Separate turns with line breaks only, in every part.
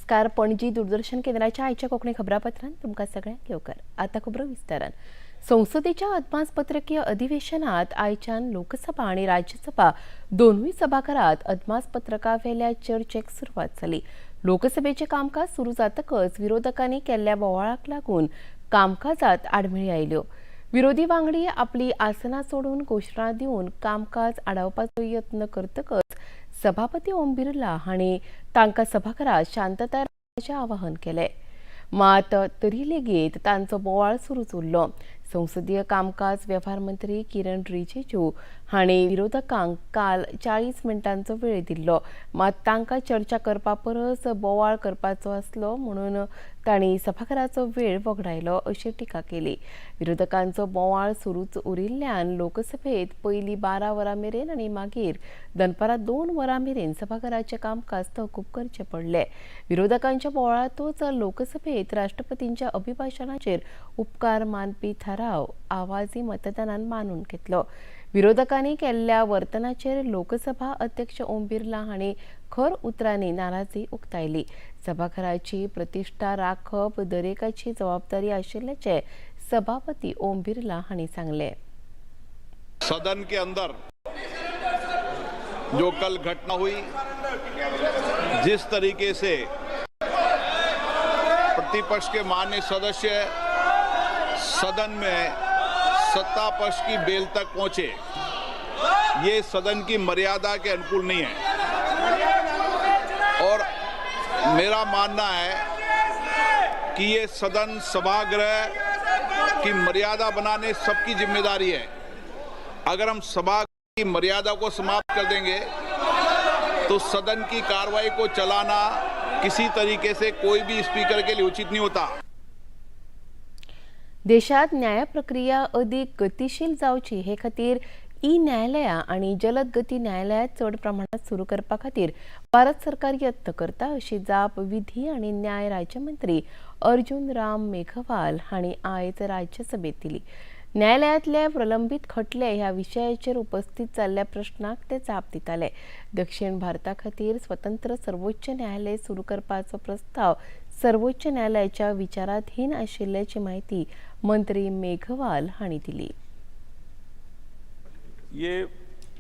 नमस्कार. पणजी दूरदर्शन केंद्राच्या आयच्या कोंकणी खबरापत्रांत तुमकां सगळ्यांक येवकार. आतां खबरो विस्तारान. संसदेच्या अदमासपत्रकीय अधिवेशनात आयच्यान लोकसभा आनी राज्यसभा दोनूय सभाघरात अदमासपत्रकावेल्या चर्चेक सुरवात जाली. लोकसभेचें कामकाज सुरू जातकच विरोधकांनी केल्ल्या बोवाळाक लागून कामकाजात आडमेळी आयल्यो. विरोधी वांगडी आपली आसनां सोडून घोशणा दिवन कामकाज आडावपाचो यत्न करतकच सभापती ओम बिर्ला हांणी तांकां सभाघरात शांतताय राखपाचें आवाहन केलें. मात तरी लेगीत तांचो बोवाळ सुरूच उरलो. संसदीय कामकाज वेव्हार मंत्री किरण रिजिजू हांणी विरोधकांक काल 40 मिनटांचो वेळ दिल्लो. मात तांकां चर्चा करपा परस बोवाळ करपाचो आसलो म्हणून तांणी सभाघराचो वेळ वगडायलो अशी टिका केली. विरोधकांचो बोवाळ सुरूच उरिल्ल्यान लोकसभेत पयलीं 12 वरां मेरेन आनी मागीर दनपारां 2 वरां मेरेन सभाघराचें कामकाज तहकूब करचें पडलें. विरोधकांच्या बोवाळांतूच लोकसभेत राष्ट्रपतींच्या अभिभाशणाचेर उपकार मानपी थाराव आवाजी मतदानान मानून घेतलो. विरोधकांनी केल्ल्या वर्तनाचेर लोकसभा अध्यक्ष ओम बिर्ला हांणी खर उतरांनी नाराजी उक्तायली. सभाघराची प्रतिश्ठा राखप दरेकाची जबाबदारी आशिल्ल्याचें सभापती ओम बिर्ला हांणी सांगलें.
सदन के अंदर जो कल घटना हुई, जिस तरीके से प्रतिपक्ष के मान्य सदस्य सदन में सत्ता पक्ष की बेल तक पहुंचे, ये सदन की मर्यादा के अनुकूल नहीं है और मेरा मानना है कि ये सदन, सभागृह की मर्यादा बनाने सबकी जिम्मेदारी है. अगर हम सभा की मर्यादा को समाप्त कर देंगे तो सदन की कार्रवाई को चलाना किसी तरीके से कोई भी स्पीकर के लिए उचित नहीं होता.
देशात न्याय प्रक्रिया अदीक गतीशील जावची हे खातीर ई न्यायालयां आनी जलद गती न्यायालयां चड प्रमाणात सुरू करपा खातीर भारत सरकार यत्न करता अशी जाप विधी आनी न्याय राज्यमंत्री अर्जुन राम मेघवाल हांणी आयज राज्यसभेत दिली. न्यायालयांतले प्रलंबीत खटले ह्या विशयाचेर उपस्थित जाल्ल्या प्रश्नाक ते जाप दिताले. दक्षिण भारता खातीर स्वतंत्र सर्वोच्च न्यायालय सुरू करपाचो प्रस्ताव सर्वोच्च न्यायालयाच्या विचाराधीन आशिल्ल्याची म्हायती मंत्री मेघवाल हांणी दिली.
ये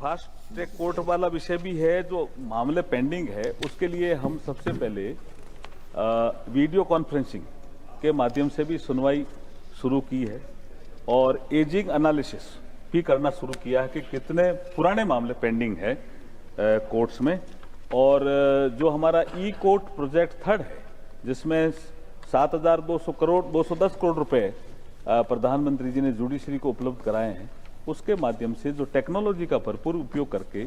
फास्ट ट्रैक कोर्ट वाला विषय भी है. जो मामले पेंडिंग है, उसके लिए हम सबसे पहले वीडियो कॉन्फ्रेंसिंग के माध्यम से भी सुनवाई शुरू की है और एजिंग एनालिसिस भी करना शुरू किया है कि कितने पुराने मामले पेंडिंग है कोर्ट्स में. और जो हमारा ई कोर्ट प्रोजेक्ट थर्ड है, जिसमें 7200 करोड़, 210 करोड़ रुपए प्रधानमंत्री जी ने जुडिशरी को उपलब्ध कराए हैं, उसके माध्यम से जो टेक्नोलॉजी का भरपूर उपयोग करके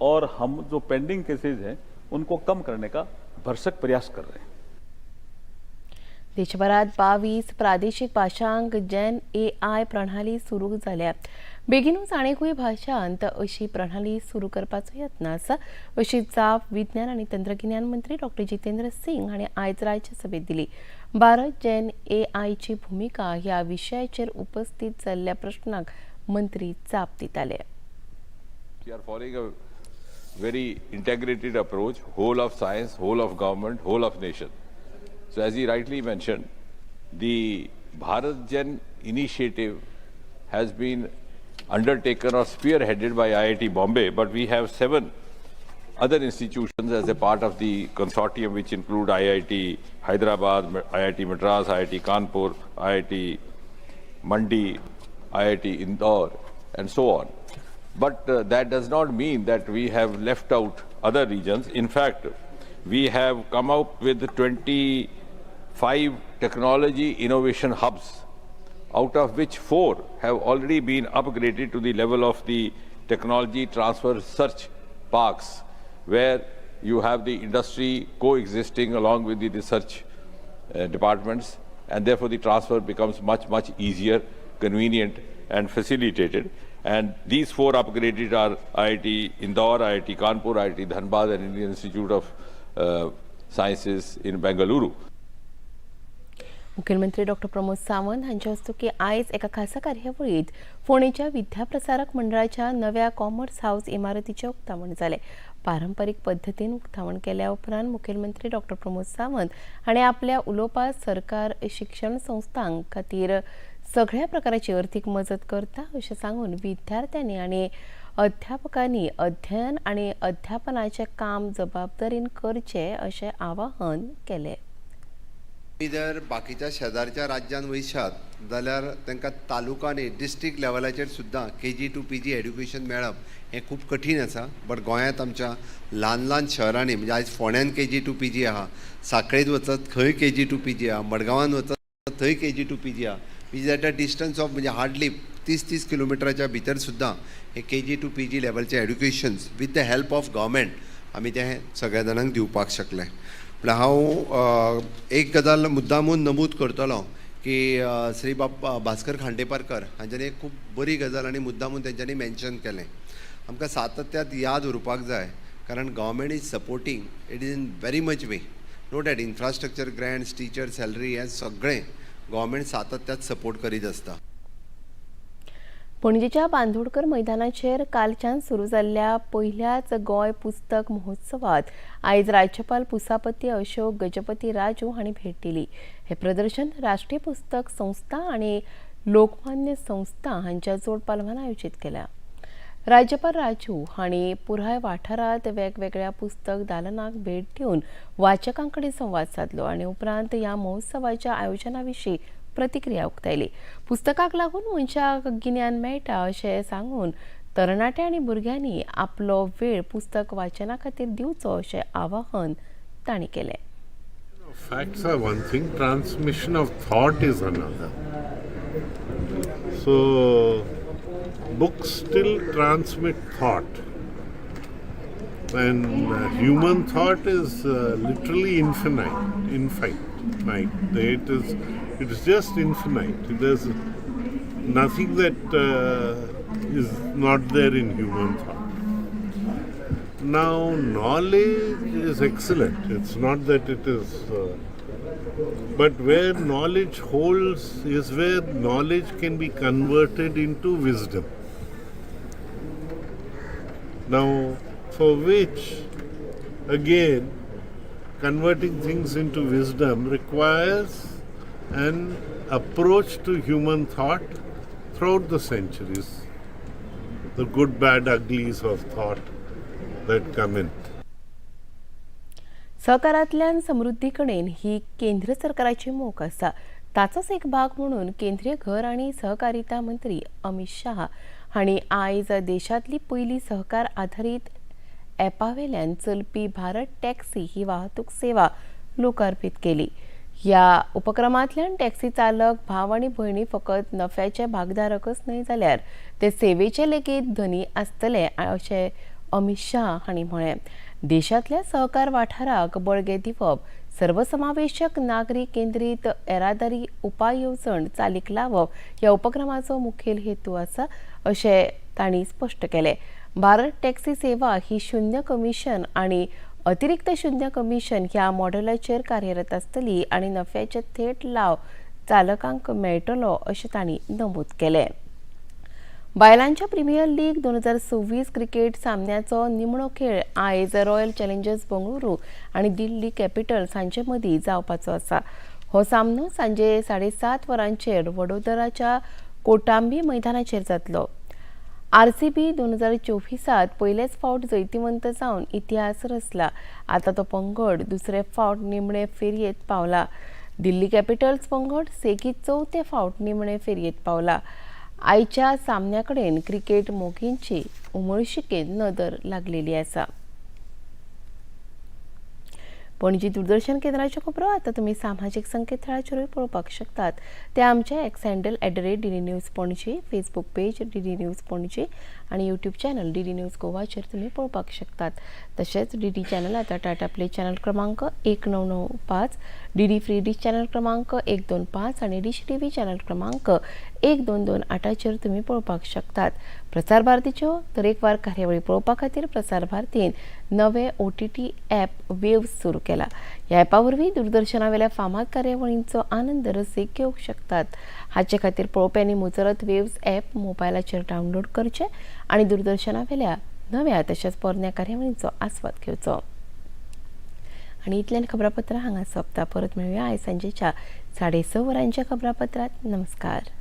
और हम जो पेंडिंग केसेज हैं, उनको कम करने का भरसक प्रयास कर रहे हैं.
देशभरात 22 प्रादेशीक भाशांक जेन एआय प्रणाली सुरू जाल्या. बेगीनूच आनीकूय भाशांत अशी प्रणाली सुरू करपाचो यत्न आसा अशी जाप विज्ञान आनी तंत्रगिन्यान मंत्री डॉक्टर जितेंद्र सिंग हांणी आयज राज्यसभेत दिली. भारत जेन एआयची भुमिका ह्या विशयाचेर उपस्थित जाल्ल्या प्रश्नाक मंत्री जाप दिताले.
We are following a very integrated approach, whole of science, whole of government, whole of nation. So as he rightly mentioned, the Bharat Gen initiative has been undertaken or spearheaded by IIT Bombay, but we have seven other institutions as a part of the consortium, which include IIT Hyderabad, IIT Madras, IIT Kanpur, IIT Mandi, IIT Indore, and so on. But that does not mean that we have left out other regions. In fact, we have come up with 25 technology innovation hubs, out of which four have already been upgraded to the level of the technology transfer research parks, where you have the industry coexisting along with the research departments, and therefore the transfer becomes much, much easier, convenient, and facilitated. And these four upgraded are IIT Indore, IIT Kanpur, IIT Dhanbad, and Indian Institute of Sciences in Bengaluru.
मुख्यमंत्री doctor Pramod Sawant हांच्या हस्तुकीं आयज एका खासा कार्यावळींत फोंडेच्या विद्याप्रसारक मंडळाच्या नव्या commerce हावस इमारतीचें उक्तावण जालें. पारंपरीक पद्दतीन उक्तावण केल्या उपरांत मुखेलमंत्री डॉक्टर प्रमोद सावंत हांणी आपल्या उलोवपांत सरकार शिक्षण संस्थां खातीर सगळ्या प्रकाराची अर्थीक मजत करता अशें सांगून विद्यार्थ्यांनी आनी अध्यापकांनी अध्ययन आनी अध्यापनाचें काम जबाबदारीन करचें अशें आवाहन केलें.
तुमी जर बाकीच्या शेजारच्या राज्यांत वयशात जाल्यार तांकां तालुकांनी डिस्ट्रिक्ट लेवलाचेर सुद्दां KG to PG education मेळप हें खूब कठीण आसा. बट गोंयांत आमच्या ल्हान ल्हान शहरांनी, म्हणजे आयज फोंड्यान KG to PG आहा, साखळेंत वचत खंय KG to PG आहा, मडगांवान वचत थंय KG to PG आहा, which is at a distance of म्हणजे हार्डली 30-30 किलोमिटराच्या भितर सुद्दां हे KG to PG लेवलचें educations with the help of government आमी तें सगळ्या जाणांक दिवपाक शकले. म्हळ्यार हांव एक गजाल मुद्दामून नमूद करतलो की श्री बाब भास्कर खांडेपारकर हांच्यांनी एक खूब बरी गजाल आनी मुद्दामून तेंच्यांनी मेन्शन केलें. आमकां सातत्यात याद उरपाक जाय, कारण government is supporting it is in very much way. No that infrastructure grants, teacher salary हें सगळें गव्हर्मेंट सातत्यात सपोर्ट करीत आसता.
पणजेच्या बांदोडकर मैदानाचेर कालच्यान सुरू जाल्ल्या पयल्याच गोंय पुस्तक महोत्सवात आयज राज्यपाल पुसापती अशोक गजपती राजू हांणी भेट दिली. हें प्रदर्शन राष्ट्रीय पुस्तक संस्था आनी लोकमान्य संस्था हांच्या जोड पालवान आयोजीत केल्या. राज्यपाल राजू हांणी पुराय वाठारांत वेगवेगळ्या पुस्तक दालनाक भेट दिवन वाचकां कडेन संवाद सादलो आनी उपरांत ह्या महोत्सवाच्या आयोजना विशीं प्रतिक्रिया उक्तायली. पुस्तकाक लागून मनशाक गिन्यान मेळटा अशें सांगून तरणाटे आनी भुरग्यांनी आपलो वेळ पुस्तक वाचना खातीर दिवचो अशें आवाहन तांणी केलें.
Facts are one thing, transmission of thought is another. So, books still transmit thought. And human thought is literally infinite. It is just infinite. There's nothing that is not there in human thought. Now, knowledge is excellent. It's not that it is, but where knowledge holds is where knowledge can be converted into wisdom. Now, for which, again, converting things into wisdom requires an approach to human thought throughout the centuries, the good, bad, uglies of thought that come in.
सहकारांतल्यान समृद्धी कडेन ही केंद्र सरकाराची मोख आसा. ताचोच एक भाग म्हणून केंद्रीय घर आनी सहकारिता मंत्री अमित शाह हांणी आयज देशांतली पयली सहकार आधारीत ॲपावेल्यान चलपी भारत टॅक्सी ही वाहतूक सेवा लोकार्पीत केली. ह्या उपक्रमांतल्यान टॅक्सी चालक भाव आनी भयणी फकत नफ्याचे भागधारकच न्हय जाल्यार ते सेवेचे लेगीत धनी आसतले अशें अमित शाह हांणी म्हळें. देशांतल्या सहकार वाठाराक बळगें दिवप, सर्वसमावेशक नागरी केंद्रीत येरादारी उपाय येवजण चालीक लावप ह्या उपक्रमाचो मुखेल हेतू आसा अशें तांणी स्पश्ट केलें. भारत टॅक्सी सेवा ही शून्य कमिशन आनी अतिरिक्त शून्य कमिशन ह्या मॉडेलाचेर कार्यरत आसतली आनी नफ्याचे थेट लाव चालकांक मेळटलो अशें तांणी नमूद केलें. बायलांच्या प्रिमियर लीग 2026 क्रिकेट सामन्याचो निमणो खेळ आयज रॉयल चॅलेंजर्स बंगळुरू आनी दिल्ली कॅपिटल्स हांचे मदीं जावपाचो आसा. हो सामनो सांजे 7:30 वरांचेर वडोदराच्या कोटांबी मैदानाचेर जातलो. आरसीबी 2024त पयलेच फावट जैतिवंत जावन इतिहास रचला. आतां तो पंगड दुसरे फावट निमणे फेरयेंत पावला. दिल्ली कॅपिटल्स पंगड सेगीत चवथे फावट निमणे फेरयेंत पावला. आयच्या सामन्या कडेन क्रिकेट मोगींची उमळशिकेन नदर लागलेली आसा. पणजी दूरदर्शन केंद्राच्यो खबरो आतां तुमी सामाजीक संकेतथळाचेरूय पळोवपाक शकतात. ते आमचे X handle @DDNews Panaji, Facebook page DD News Panaji आनी यूट्यूब चॅनल डीडी न्यूज गोवाचेर तुमी पळोवपाक शकतात. तशेंच डीडी चॅनल आतां टाटा प्ले चॅनल क्रमांक 1995, डीडी फ्री डिश चॅनल क्रमांक 125 आनी डिश टीव्ही चॅनल क्रमांक 1228चेर तुमी पळोवपाक शकतात. प्रसार भारतीच्यो तरेकवार कार्यावळी पळोवपा खातीर प्रसार भारतीन नवे ओटीटी ॲप वेव्स सुरू केला. ह्या ॲपा वरवीं दूरदर्शनावेल्या फामाद कार्यावळींचो आनंद रसीक घेवंक शकतात. हाचे खातीर पळोवप्यांनी मुजरत वेव्स ॲप मोबायलाचेर डावनलोड करचें आनी दूरदर्शनावेल्या नव्या तशेंच पोरण्या कार्यावळींचो आस्वाद घेवचो. आनी इतल्यान खबरापत्रां हांगा सोंपता. परत मेळुया आयज सांजेच्या 6:30 वरांच्या खबरापत्रांत. नमस्कार.